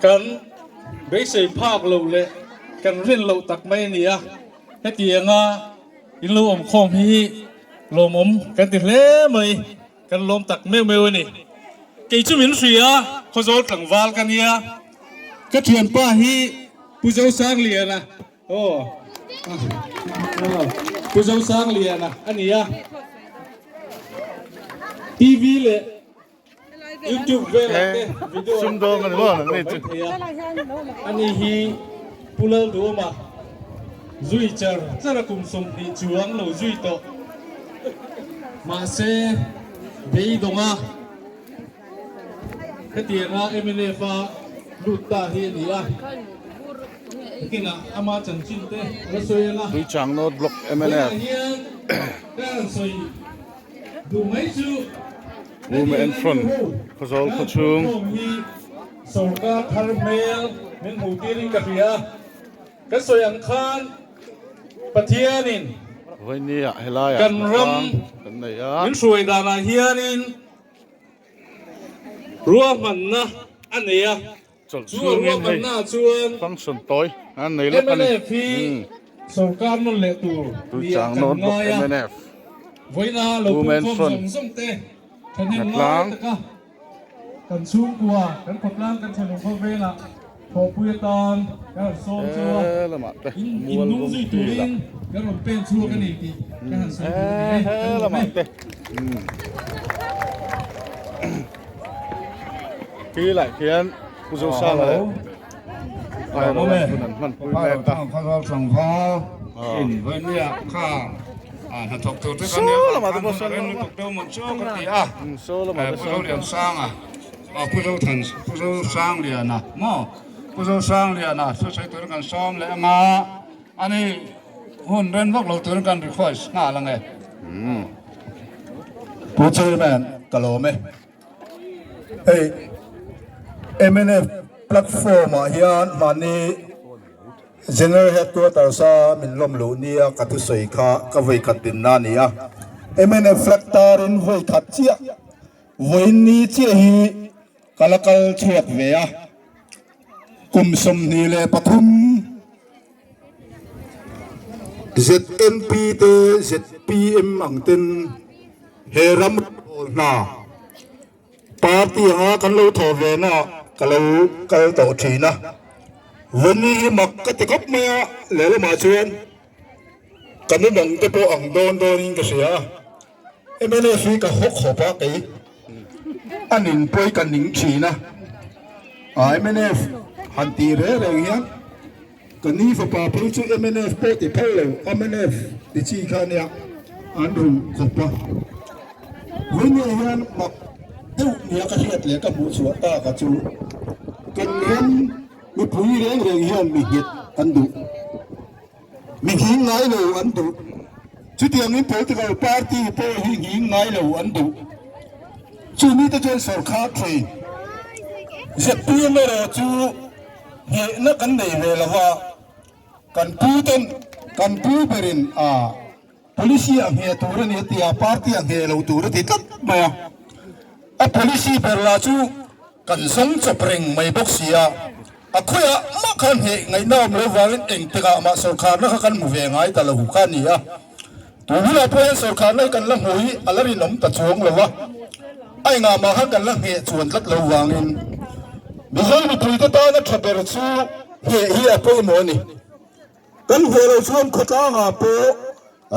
Kan beisei phak loh leh kan rin loh tak mai a ni a, hetianga in lo awm khawm hi lawmawm kan ti hle mai, kan lawm tak meuh meuh a ni. Kei chu min hria, Khawzawl tlangval ka nia, ka thianpa hi Pu Zosangliana aw Pu Zosangliana a ni a, TV leh YouTube velah te video ah te a lo lang mai thei a, ani hi Pu Lalduama zui char char a kum 20 chuang lo zui tawh mahse beidawnga hetianga mnf a lut ta hi a ni a, nakinah ama chanchin te a la sawi ang a, tunah hian ka han sawi. Women Front Khawzawl khawchhung. Sorkar thar hmel min hmuh tirin ka hria. Kan sawi ang khan Pathianin Vawinia helaiah kan ram kan nei a. Min hruai danah hianin ruahmanna a nei a. Chawlh Chu a chhungin hei ruahmanna chuan function tawi an nei lawk a ni. Mnf hi sorkar nawn leh tur nia Tuichang kan North Block ngai a. mnf Vawiina lo Women pumkhawm Front zawng zawng te thahnem ngai Hnatlang. taka kan chhungkua, kan khawtlang, kan thenawm khawvelah thawhpui atan kan han sawm cheu a. He lamah te In mual innung rawng zui field ah. turin kan rawn pen chhuak a ni tih kan han sawi duh a ni e. He Kan lawm lamah e. te. Khi lai khian Pu Zosanga leh Airawla hun an hman pui mek a. Saw lamah te pawh sawn saw lamah te sawn Pu Chairman ka lawm e. Hei mnf platform ah hian mahni General Headquarters a min lawm luh nia ka thusawi kha ka vawi khat dinna a ni a. Mnf flag tarin vawi khat chiah vawiin ni chiah hi ka la kal chhuak ve a. Kum 23 ZNP te ZPM ang ten he ram rawl hna party anga kan lo thawh ve na ka lo kal tawh thin a. Vawni hi mak ka ti khawp mai a, lehlamah chuan ka mumang te pawh ang dawn dawnin ka hria a. Mnf hi ka haw khawp a kei a nin pawi ka ning thin a, mnf han tih reng reng hian ka ni fapa phei chu mnf pawh ti phal lo mnf ti chi kha nia an ru khawp a, vawinia hian mak deuh nia ka hriat leh ka hmuh chhuah tak a chu kan ram mipui reng reng hian mi nghet an duh. Mi nghing ngai lo an duh. Chutiangin political party pawh hi nghing ngai lo an duh. Chu mite chuan sawrkhar thei zpm erawh chu nghehna kan nei ve lo va, kan pu ten kan pu berin a policy a ngheh tur a ni a ti a, party a ngheh lo tur a ti tlat mai a. A policy ber lah chu Kan zawng chawp reng mai bawk si a, a khawiah mah khan hneh ngaihna awm lo vangin engtikah mah sawrkharna kha kan hmu ve ngai ta lo kha a ni a. Tu bulah pawh hian sawrkharna hi kan la hmu hi a la rinawm ta chuang lo a, a engah mah khan kan la hneh chuan tlat lo vangin Mizo mipuite tana tha ber chu hneh hi a pawimawh a ni. Kan hneh loh chuan khawtlangah pawh,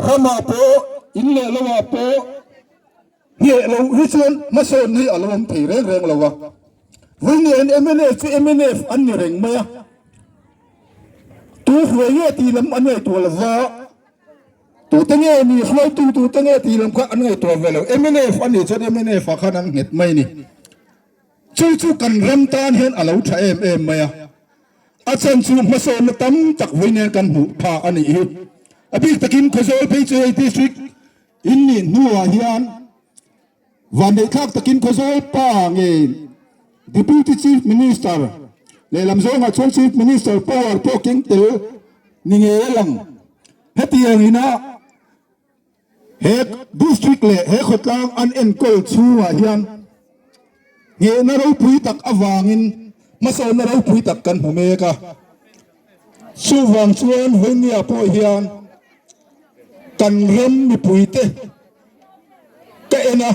ramah pawh, in leh loah pawh, Hneh loh hi chuan hmasawn hi a lo awm thei reng reng lo a, Vawiin mnf chu mnf an ni reng mai a, tu hruai nge tih lam an ngaihtuah lo va, tute nge ni hruaitu tute nge tih lam kha an ngaihtuah ve lo, mnf a nih chuan mnf ah khan an nghet mai a ni. Chu chu kan ram tan hian a lo tha em em mai a, a chhan chu hmasawnna tam tak vawiin kan hmuh phah a nih hi. A bik takin Khawzawl phei chu hei district In nih hnuah hian vanneihthlak takin Khawzawl pa nge Deputy Chief Minister lehlam zawngah chuan Chief Minister power pawh keng tel ni ngei a lang. Hetiang ina he district leh he khawtlang an enkawl chhungah hian nghehna ropui tak avangin. Hmasawnna ropui tak kan hmu mek a. Chuvang chuan Vawinia pawh hian kan ram mipuite ka en a,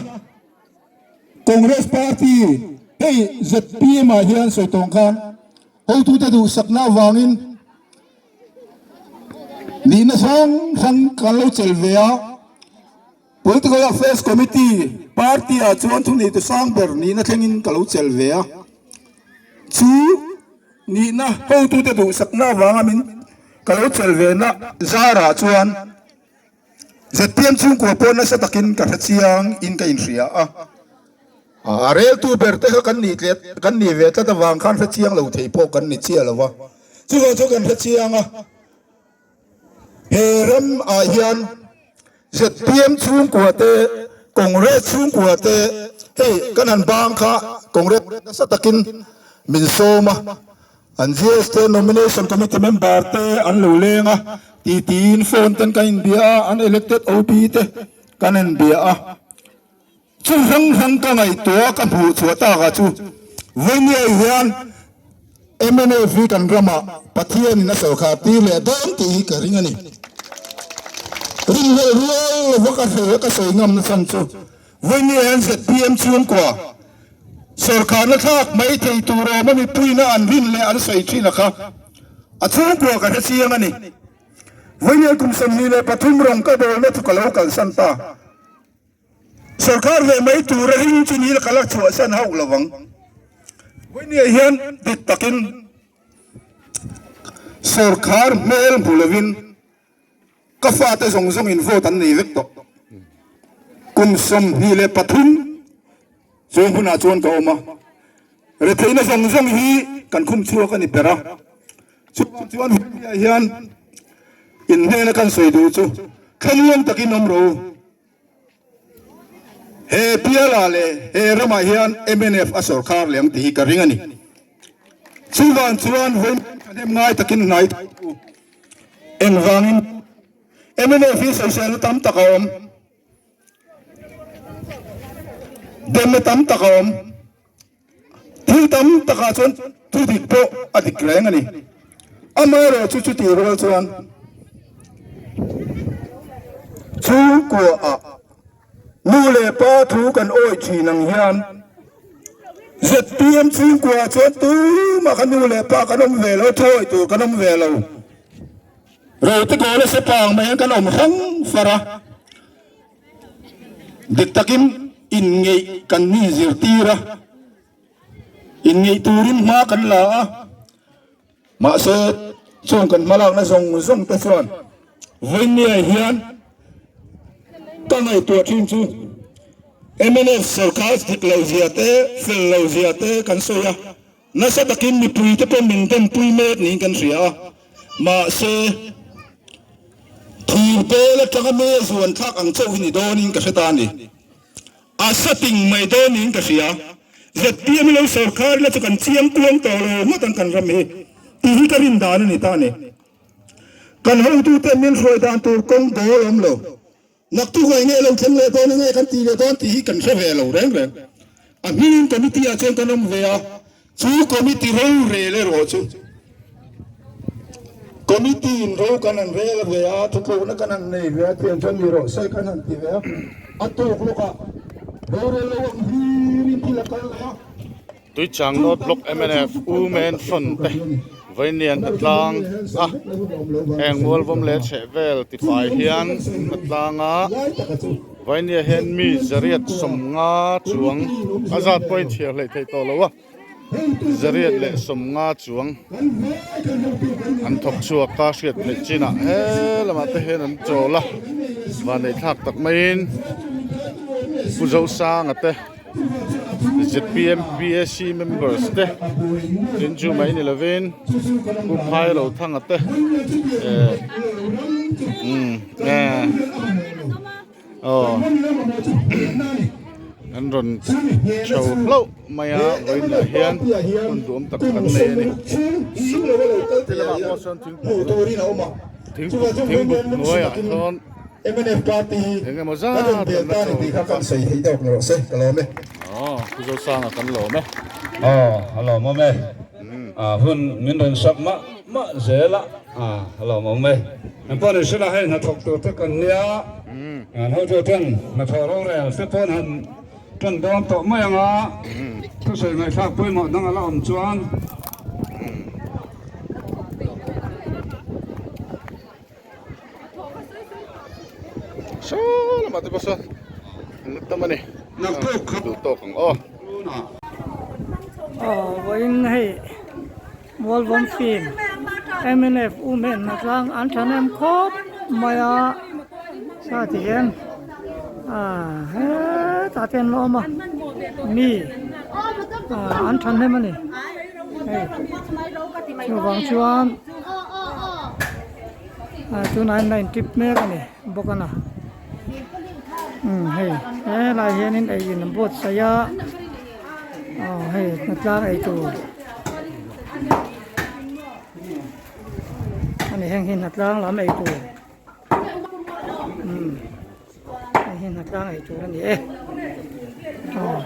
Congress party hei zpm ah hian sawi tawng khan hotute duhsakna avangin nihna hrang hrang kan lo chelh ve a. Political Affairs Committee party ah chuan thuneitu sang ber nihna thlengin ka lo chelh ve a, chu nihna hotute duhsakna avanga min ka lo chelh ve na zarah chuan zpm chhungkua pawh nasa takin ka hre chiang in ka inhria a, a reltu ber te kha kan nih tlet kan nih ve tlat avang khan hre chiang lo thei pawh kan ni chiah lo va, chuvang chu kan hre chiang a. He ram ah hian zpm chhungkua te, Congress chhungkua te hei kan han bang kha Congress nasa takin min sawm a, an GS te nomination committee member te an lo leng a, titiin phone ten kan inbia a, an elected OB te kan inbia a. Chu hrang hrang ka ngaihtuah ka hmuh chhuah takah chu Vawinia hian mnf hi kan ramah Pathianin a sawrkhar tir leh dawn tih hi ka ring a ni. Rinhlelh rual lova ka hre ka sawi ngam na chhan chu Vawinia hian zpm chhungkua sawrkharna thlak mai thei tur awma mipuina an rin leh an sawi thin a kha a chhungkua ka hre chiang a ni. Vawinia kum 23 rawng ka bawlna chu ka lo kalsan ta. Sorkar ve mai tura ring chu ni ka la chhuahsan hauh lo vang. Vawinia hian dik takin sorkar hmel hmu lovin ka fate zawng zawngin vote an nei vek tawh. Kum 23 chu hmunah chuan ka awm a, retheihna zawng zawng hi kan khum chhuak a ni ber a. Chuvang chuan Vawinia hian inhnena kan sawi duh chu thlamuang takin awm rawh u. He bialah leh he ramah hian mnf a sawrkhar leh ang tih hi ka ring a ni. Chuvang chuan vawiin thahnem ngai takin hnai thei u. Engvangin mnf hi sawiselna tam tak a awm, demna tam tak a awm. Thil tam takah chuan thu dik pawh a dik reng a ni. Amaherawh chu chutih rual chuan chhungkuaah nu leh pa thu kan awih thin ang hian zpm chhungkuaah chuan tumah kha nu leh pa kan awm ve lo, thu awih tur kan awm ve lo. Rote kawl a sepa ang mai hian kan awm hrang far a. Dik takin inngeih kan ni zirtir a, inngeih turin hma kan la a, mahse chung kan hmalakna zawng zawng te chuan vawinia hian ka ngaihtuah thin chu mnf sorkar dik lo zia te, fel lo zia te kan sawi a, nasa takin mipui te pawh min denpui mek niin kan hria a, mahse thir bel atanga me zuan thlak ang chauh hi ni dawnin ka hre ta a ni. A sa ting mai dawn niin ka hria. Zpm lo sorkar ila chu kan chiang kuang tawh lo ngawt ang kan ram hi tih hi ka rin dan a ni ta a ni. Kan hotute min hruai dan tur kawng dawl awm lo. Naktuk ah enge lo thleng leh dawn enge kan tih leh dawn tih hi kan hre ve lo reng reng. A hmingin committee ah chuan kan awm ve a, chu committee rorel erawh chu committee in ro kan han rel ve a, thutlukna kan han nei ve a tiang chuan ni rawh se kan han ti ve a, a tawk lawkah rorel lo ang hlirin thil a kal leh a. Tuichang North Block mnf U Men Front te vawiin hnatlang a heng mualvawm leh chhehvel tifai hian hnatlang a vawiin hian mi zariat sawmnga chuang a zat pawhin chhiar hleih theih tawh lo a zariat leh sawmnga chuang an thawk chhuak a hriat theih chinah he lamah te hian an chawl a vanneih thlak tak maiin Pu Zosanga te. Zpm PAC members te tin chu mai ni lovin Pu Phairothanga te eh umm eh aw an rawn chho hlauh mai a vawiin ah hian hun duhawm tak kan nei a ni ti lamah pawh sawn thingpui thingbuk hnuaiah sawn. Mnf party hi Engemaw kan zat rawn an bel la ta a ni chawl tih kha bawk a. kan sawi theih deuh rawh se ka lawm e. Aw, Pu Zosanga kan lawm e. Aw, a lawmawm e. Hun min rawn sak mah mah zel a, a lawmawm e. An pawh ni sela hei hnathawk tur te kan nia, an hotu ten hnathawh rorel te pawn han tan dawn tawh mai ang a, thusawi ngaihthlak pawimawh dang a la awm chuan. Saw lamah te pawh sawn an la tam a ni. Duh tawk ang aw. Aw vawiin hei Mualvawm film mnf um hian hnatlang an thahnem khawp mai a sa ti hian ah hetah te an la awm a mi ah an thahnem a ni hei chuvang chuan. Ah tunah hian line tip mek a ni bawk a na umm hei helai hianin ei in an buatsaih a aw hei hnatlang ei tur a ni heng hi hnatlang lam ei tur umm hei hi hnatlang ei tur a ni e aw.